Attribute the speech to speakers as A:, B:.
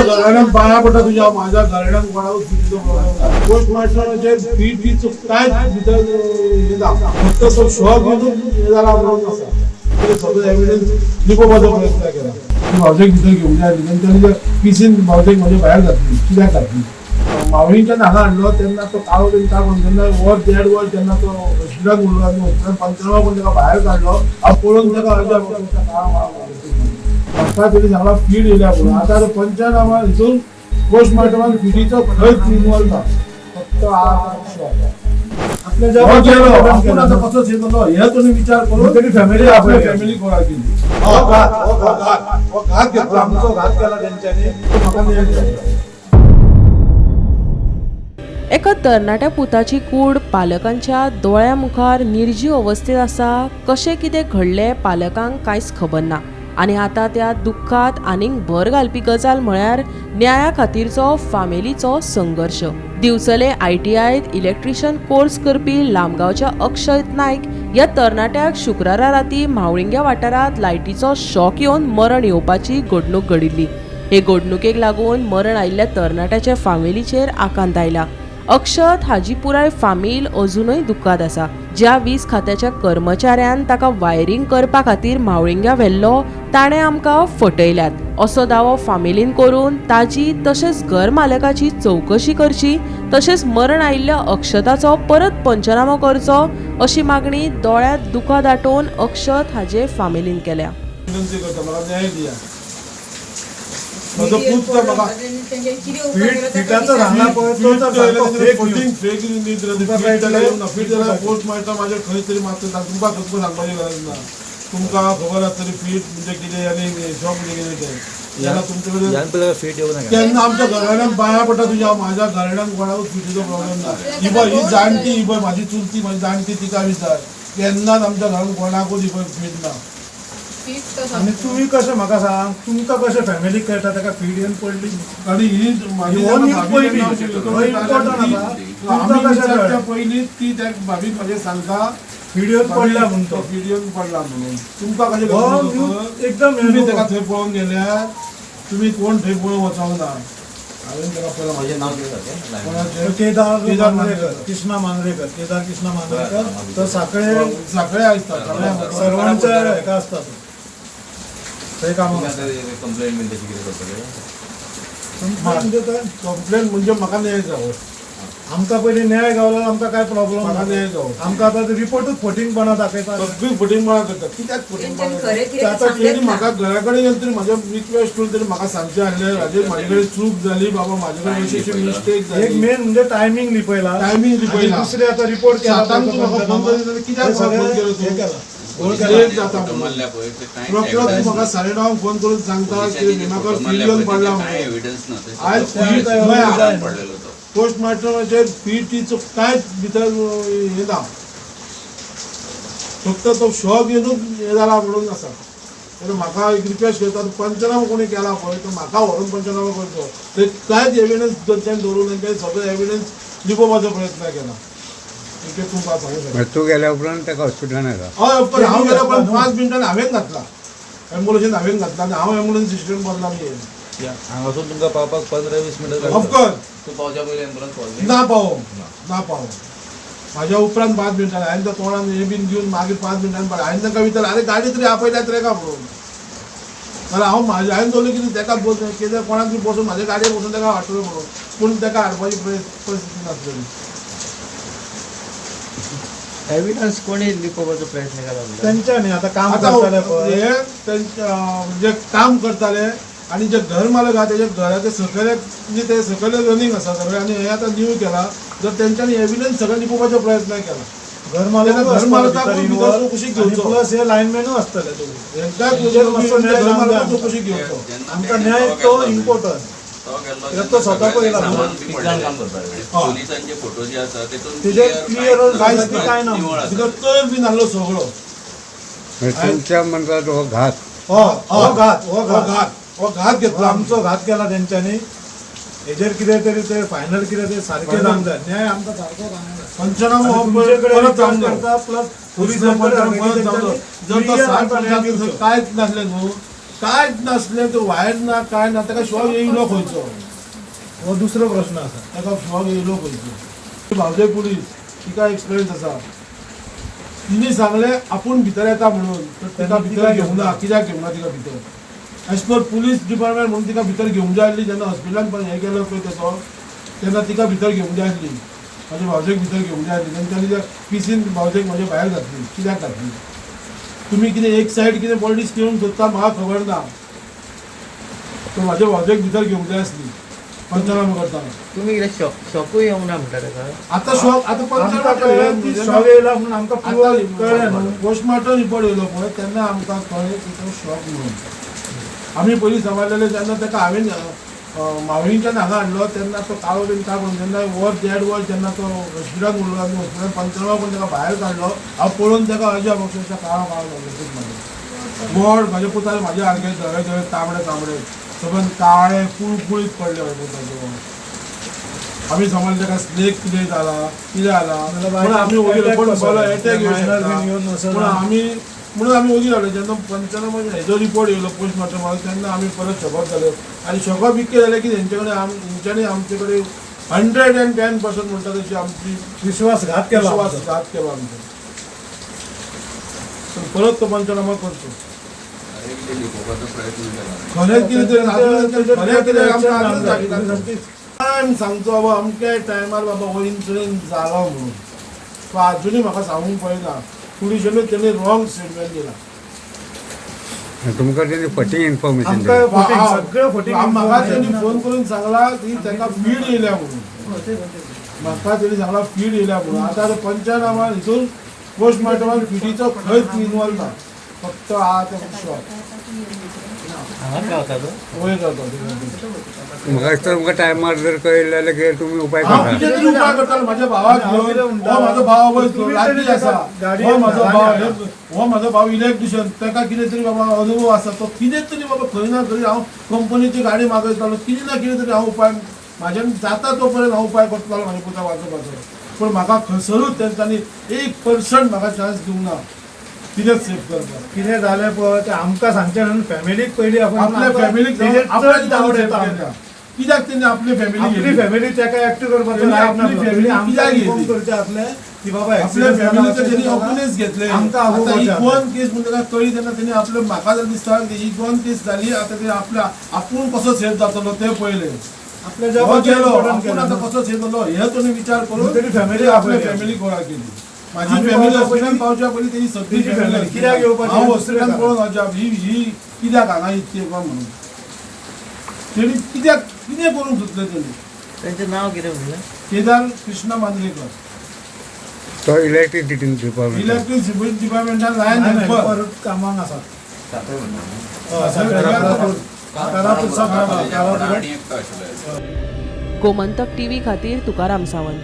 A: आमच्या घराण्यात पाया पडटा तुज्या, माझ्या घराण्यात कोणाकूच फिटीचो प्रॉब्लेम ना. पोस्टमार्टमाचेर फिटीचो कांयच भितर हे ना, फक्त तो शॉक घेवन हे जाला म्हणून आसा. ते सगळे एविडन्स लिपोवपाचो प्रयत्न केला. भावजेक भितर घेवंक जाय आसली, तेंच्यांनी पिसीन भावजेक म्हज्या भायर घातली. कित्याक घातली? मावळींच्यान हांगा हाडलो तेन्ना तो काळो बीन काडून तेन्ना वर देड वर तेन्ना तो हॉस्पिटलान उरलो आनी हॉस्पिटलान पंचनामा करून ताका भायर काडलो. हांव पळोवन ताका अर्द्या म्हाका तेणी सांगला फीड येयल्या म्हणून. आतां पंचनामा हितून पोस्टमार्टमान फिटीचो खंयच इनवॉल्व ना, फक्त
B: आपल्या
A: हो गेलो
B: जबाबदारी
A: आपूण आतां कसो येतलो हे तुमी विचार करून
B: तेणी फॅमिली
A: आपल्या फॅमिली गोळा केली.
B: हो घात, हो घात,
A: हो घात घेतला.
B: आमचो घात केला तेंच्यांनी.
A: म्हाका न्याय जाय.
C: एका तरणाट्या पुताची कूड पालकांच्या दोळ्या मुखार निर्जीव अवस्थेत आसा. कशें कितें घडलें पालकांक कांयच खबर ना आनी आतां त्या दुख्खात आनीक भर घालपी गजाल म्हळ्यार न्याया खातीरचो फामिलीचो संघर्श. दिवचले आयटीआयत इलेक्ट्रिशियन कोर्स करपी लामगांवच्या अक्षय नायक ह्या तरणाट्याक शुक्रारा राती म्हावळिंग्या वाठारांत लायटीचो शॉक येवन मरण येवपाची घडणूक घडिल्ली. हे घडणुकेक लागून मरण आयिल्ल्या तरणाट्याच्या फामिलीचेर आकांत आयला. अक्षत हाजी पुराय फामील अजुनूय दुख्खात आसा. ज्या वीज खात्याच्या कर्मचाऱ्यान ताका वायरींग करपा खातीर म्हावळिंग्या व्हेल्लो ताणें आमकां फटयल्यात असो दावो फामिलीन करून ताजी तशेंच घर मालकाची चवकशी करची, तशेंच मरण आयिल्ल्या अक्षताचो परत पंचनामो करचो अशी मागणी दोळ्यांत दुकां दाटोवन अक्षत हाजे फामिलीन केल्या.
A: विनंती करता, म्हाका न्याय दिया. म्हजो पूत तर म्हाका
B: फिटाचो सांगला पळय तो तर सारको fake news.
A: Fake feet जाल्यार पोस्टमार्टम माझ्या खंय तरी मातशें तुमकां तुमकां सांगपाची गरज ना. तुमकां खबर आसतली फीट म्हणजे कितें आनी शॉक म्हणजे कितें तें. तेन्ना तुमचे कडेन
D: फीट येवं नाका.
A: तेन्ना आमच्या घराण्यान पाया पडटा तुज्या, माझ्या घराण्यान कोणाकूच फिटीचो प्रॉब्लेम ना. ही पळय ही जाणटी, ही पळय माझी चुलती, माझी जाणटी, तिका विचार, केन्नाच आमच्या घरान कोणाकूच ही पळय फीट ना.
B: आनी तुमी कशें म्हाका सांग, तुमकां कशें फॅमिलीक कळटा ताका फीड येवन पडली?
A: आनी ही माझी
B: हो न्यूज
A: भाभी
B: पयली.
A: जेन्ना
B: हो इम्पॉर्टंट आसा.
A: आमी
B: तुमकां कशें
A: विचारच्या
B: कळ्ळें?
A: पयलीं ती त्या भाभीक म्हजे सांगता
B: फीड येवन पडल्या म्हूण तो.
A: फीड येवन पडला म्हणून तुमकां कशें
B: हो
A: कळटलें?
B: न्यूज एकदम हे
A: तुमी
B: न्हू.
A: ताका थंय पळोवन गेल्यार तुमी कोण थंय पळोवंक वचोंक ना. हांवें ताका पळयला.
D: म्हजें नांव कितें सारकें?
A: कोणाचें?
B: केदार
A: केदार
B: मांद्रेकर,
A: मांद्रेकर.
B: कृष्णा मांद्रेकर, केदार कृष्णा मांद्रेकर तो साखळे
A: साखळे आसता, साखळे.
B: सर्वांच्या हेका आसता तो थंय कामाक आसता.
D: कंप्लेंट बीन तशी कितें करतले?
B: म्हणजे काय?
A: कंप्लेन म्हणजे म्हाका न्याय जावो.
B: आमकां पयलीं न्याय गावला, आमकां काय प्रॉब्लम
A: म्हाका
B: ना.
A: न्याय जावो.
B: आमकां आतां रिपोर्टूच फटींगपणा दाखयता.
A: सगळीं फटींगपणा करतात. कित्याक फटींगपणा
E: तेंच्यांनी खरें कितें
A: आता
E: सांगलेंच
A: तेणी
E: ना.
A: म्हाका घरा कडेन येवन तरी म्हाज्या रिक्वेस्ट करून तरी म्हाका सांगचें आसलें, राजेश म्हजे कडेन चूक जाली बाबा, म्हजे कडेन अशी अशी मिस्टेक
B: एक
A: जाली.
B: मेन म्हणजे टायमिंग लिपयला.
A: टायमिंग लिपयला.
B: आनी दुसरे आतां रिपोर्ट केला.
A: सातांक तूं म्हाका फोन करीत जाल्यार कित्याक
B: हे
A: म्हाका फोन
B: सगळें
A: केलो
B: हे
A: तूं?
B: केला, घोळ केला.
A: लेट जाता
F: फोटो
A: म्हणून.
F: मारल्या पळय ते कांयच
A: रोखडो तूं
F: evidence
A: म्हाका
F: ना.
A: 9:30 फोन करून सांगता की
F: पोलिसांनी जे
A: भीमाकर
F: फोटो
A: फीड
F: मारल्या
A: येवन
F: पळय
A: पडला
F: तेजे कांय
A: म्हणून.
F: एविडन्स ना. ते
A: आयज
F: सगळो
A: फीट
F: पोलिसांनी पडलेलो तो.
A: पोस्टमार्टमाचेर फिटीचो कांयच भितर हे ना, फक्त तो शॉक येवन हे जाला म्हणून आसा. तर म्हाका एक रिक्वेस्ट करता, पंचनामा कोणी केला पळय तो म्हाका व्हरून पंचनामा करचो. ते कांयच एविडन्स तेंच्यांनी दवरून तेंच्यांनी सगळे एविडन्स लिपोवपाचो प्रयत्न केला. इतलें तुमकां सांगूं शकता.
G: तूं गेल्या उपरांत ताका हॉस्पिटलान येता?
A: हय, ऑफकोर्स. हांव गेल्या उपरांत 5 मिनटान हांवें घातला एम्बुलन्सीन, हांवें घातला आनी हांव एम्बुलन्स सिस्टम बदला.
D: हांगासून तुमकां पावपाक 15-20 मिनटां लागतात.
A: ऑफकोर्स.
F: तूं पावच्या पयलीं एम्बुलन्स पावली?
A: ना पावो, ना पावो. म्हाज्या उपरांत 5 मिनटान हांवें त्या तोंडान हें बीन दिवन मागीर 5 मिनटान पडलें. हांवें तांकां विचारलें, आरे गाडी तरी आपयल्यात रे का म्हणून. जाल्यार हांव म्हाज्या हांवें दवरलें कितें ताका कितें कोणाक बी बसून म्हाज्या गाडयेर बसून ताका हाडटलो म्हणून, पूण ताका हाडपाची परिस्थिती नासलेली.
D: एविडन्स कोणी लिपोवपाचो प्रयत्न केला म्हणटा?
B: तेंच्यांनी आतां काम
A: आतां
B: करताले पळय
A: हे तेंच्या म्हणजे काम करताले आनी जे घर मालक आहा तेच्या घराचे सकयले, म्हणजे ते सकयले रनिंग आसा सगळें आनी हे आतां न्यू केला जर तेंच्यांनी एविडन्स सगळें लिपोवपाचो प्रयत्न केला.
B: घर मालक
A: घर मालकाकूय भितर चवकशी घेवचो.
B: प्लस हे लायनमॅनूय आसतले दोगूय.
A: हेंकां
B: तेंचेर मातसो न्याय
A: घर
B: जावंक जाय.
A: मालकाक चवकशी घेवचो.
F: जेन्ना
B: आमकां
F: तेणें
B: न्याय
F: तो
B: तो
F: गेल्लो न्हय,
B: इम्पॉर्टंट.
F: तो गेल्लो
B: कित्याक तो
F: तेन्ना
B: स्वता
F: सगळें
B: पळयला.
F: सामान बी
D: तिग
F: पडलेलें.
D: जाण काम करताले.
A: हय.
F: पोलिसांचे फोटो जे आसा तेतून
B: तेजेर
F: क्लियर
B: क्लियर
F: कांयच
B: कांय ना.
F: निवळ आसा.
A: भितर तयर बीन आहलो सगळो.
G: तुमच्या म्हणटात हो घात?
B: हो हो घात, हो
A: हो
B: घात,
A: घात, हो घात घेतला.
B: आमचो घात केला तेंच्यांनी. हेजेर कितें तरी ते फायनल कितें ते सारकें जावंक जाय. न्याय आमकां सारको जावंक जाय.
A: पंचनामो हो
B: तुमचे कडेन
A: परत जावंक
B: रिक्वेस्ट
A: जाय.
B: करता, प्लस
A: पोलिसांक
B: पोलिसांकडे
A: परत जावंक जाय. जर तो
B: क्लियर
A: 60
B: आमकां न्याय
A: पंचाक
B: दिवचो.
A: कांयच नासलें न्हू. कांयच नासलें, तो वायर ना काय ना, ताका शॉक येयलो खंयचो?
B: हो दुसरो प्रश्न आसा.
A: ताका शॉक येयलो खंयचो? भावजे पुलीस तिका एक्सपिरियन्स आसा, तिने सांगलें आपूण भितर येता म्हणून, तर ताका भितर घेवंक ना. कित्याक घेवंक ना तिका भितर? एज पर पुलीस डिपार्टमेंट म्हणून तिका भितर घेवंक जाय आसली. जेन्ना हॉस्पिटलान हें केलो पळय तेचो, तेन्ना तिका भितर घेवंक जाय आसली, म्हाज्या भावजेक भितर घेवंक जाय आसली. तेंच्यांनी त्या पिसीन भावजेक म्हज्या भायर घातली. कित्याक घातली? तुमी कितें एक सायड कितें पॉलिटिक्स घेवंक सोदता म्हाका खबर ना, पूण म्हाज्या भावजेक भितर घेवंक जाय आसली पंचनामा करतना.
D: तुमी कितें शॉकूय येवंक ना म्हणटा ताका?
A: आतां शॉक आतां
B: आमकां कळ्ळें की
A: पंचनामा
B: शॉक येयला म्हणून आमकां पुरो कळ्ळें न्हू.
A: पोस्टमार्टम रिपोर्ट येयलो पळय तेन्ना आमकां कळ्ळें की तो शॉक म्हणून. आमी पयलीं समजलेले जेन्ना ताका हांवें मावळींच्यान हांगा हाडलो तेन्ना तो काळो बीन काय म्हणून, जेन्ना वर देड वर जेन्ना तो हॉस्पिटलान उरलो आनी हॉस्पिटलान पंचनामा करून ताका भायर काडलो, हांव पळोवन ताका अजाप अक्षरशः काळो काळो जालो पूत म्हाजो. गोड म्हाज्या पुतान म्हाज्या सारके धवे धवे तांबडे तांबडे सबंद काळे कुळकुळीत पडले म्हाज्या पुताचे. आमी समजले ताका स्नेक कितें जाला कितें जाला, पूण आमी ओगी, पूण बरो एटॅक येवं शकता पूण आमी म्हणून आमी ओगी रावले. जेन्ना पंचनामा हेजो रिपोर्ट येयलो पोस्टमार्टमाचो तेन्ना आमी परत शॉकअप जाले. आनी शॉकअप इतकें जालें की तेंचे कडेन तेंच्यांनी आमचे कडेन 110% म्हणटा तशी आमची
B: विश्वासघात केला.
A: विश्वासघात केलो आमचो. पूण परत तो पंचनामा करचो.
F: लिपोवपाचो प्रयत्न केला.
A: खरें कितें तरी खरें कितें आमकां टायम सांगचो बाबा, अमक्या टायमार बाबा हो इन्सिडंट जालो म्हणून, तो आजुनूय म्हाका सांगूंक पळयना. पुलिशेनूय तेणी रॉंग स्टेटमेंट दिला.
G: तुमकां तेणी फटींग इन्फॉर्मेशन
B: आमकां
G: दिली.
B: फटींग, सगळें फटींग.
A: म्हाका तेणी फोन करून सांगला की ताका फीड येयल्या म्हणून, म्हाका तेणी सांगला फीड येयल्या म्हणून. आतां पंचनामा हितून पोस्टमार्टमान फिटीचो खंयच इनवॉल्व ना, फक्त आहा तें शॉक.
D: हांगाच रावता तो?
A: वयर जाता.
G: म्हाका दिसता तुमकां टायमार जर कळिल्लें जाल्यार तुमी उपाय
A: हांव
G: करता.
A: कितें तरी उपाय करतालो म्हाज्या भावाक घेवन. हो म्हाजो भाव लागीं आसा, हो म्हाजो भाव, हो म्हाजो भाव इलेक्ट्रिशियन, ताका कितें तरी बाबा अनुभव आसा, तो कितें तरी बाबा खंय ना खंय हांव कंपनीची गाडी मागयतालो, कितें ना कितें तरी हांव उपाय म्हाज्यान जाता तो पर्यंत हांव उपाय करतालो म्हाज्या पुता वाचोवपाचो. पूण म्हाका खंयसरूच तेंच्यांनी 1% म्हाका चान्स दिवंक ना कितेंच सेफ करपाक.
B: कितें जालें पळय तें आमकां सांगचें न्हू, फॅमिलीक पयलीं
A: आपल्या फॅमिलीक
B: चड दावड येता आमकां.
A: कित्याक तेणी आपली फॅमिली
B: आपली फॅमिली ताका एक्ट करपाचो रायट
A: आपली फॅमिली
B: आमकां इन्फॉर्म करचें आसलें की बाबा
A: आपल्या फॅमिलीचो तेणी आपुणूच घेतलें.
B: आमकां
A: आतां ही गोवन केस म्हणून ताका कळ्ळी तेन्ना तेणी आपले, म्हाका जर दिसता ही गोवन केस जाली आतां तेणी आपल्या आपूण कसो सेफ जातलो तें पळयलें.
B: आपल्या जॉबाचें
A: गेलो
B: इम्पॉर्टंट
A: आपूण आतां कसो सेफ जातलो हें तेणी विचार करून
B: तेणी फॅमिली
A: आपल्या फॅमिली गोळा केली. माझी फॅमिली हॉस्पिटलान पावच्या पयलीं तेजी सगळी फॅमिली
B: कित्याक येवपाची?
A: हांव हॉस्पिटलान पळोवन अजाप ही ही कित्याक हांगा इतकी म्हणून तेणी कित्याक कितें करूंक सोदलें तेणी.
D: तेंचें नांव कितें म्हणलें?
A: केदार कृष्ण मांद्रेकर.
G: तो इलेक्ट्रिसिटी डिपार्टमेंट.
A: इलेक्ट्रिसिटी डिपार्टमेंटान लायन हेल्पर
B: कामाक आसा.
F: आनी एकटो आशिल्लो.
C: गोमंतक टीव्ही खातीर तुकाराम सावंत.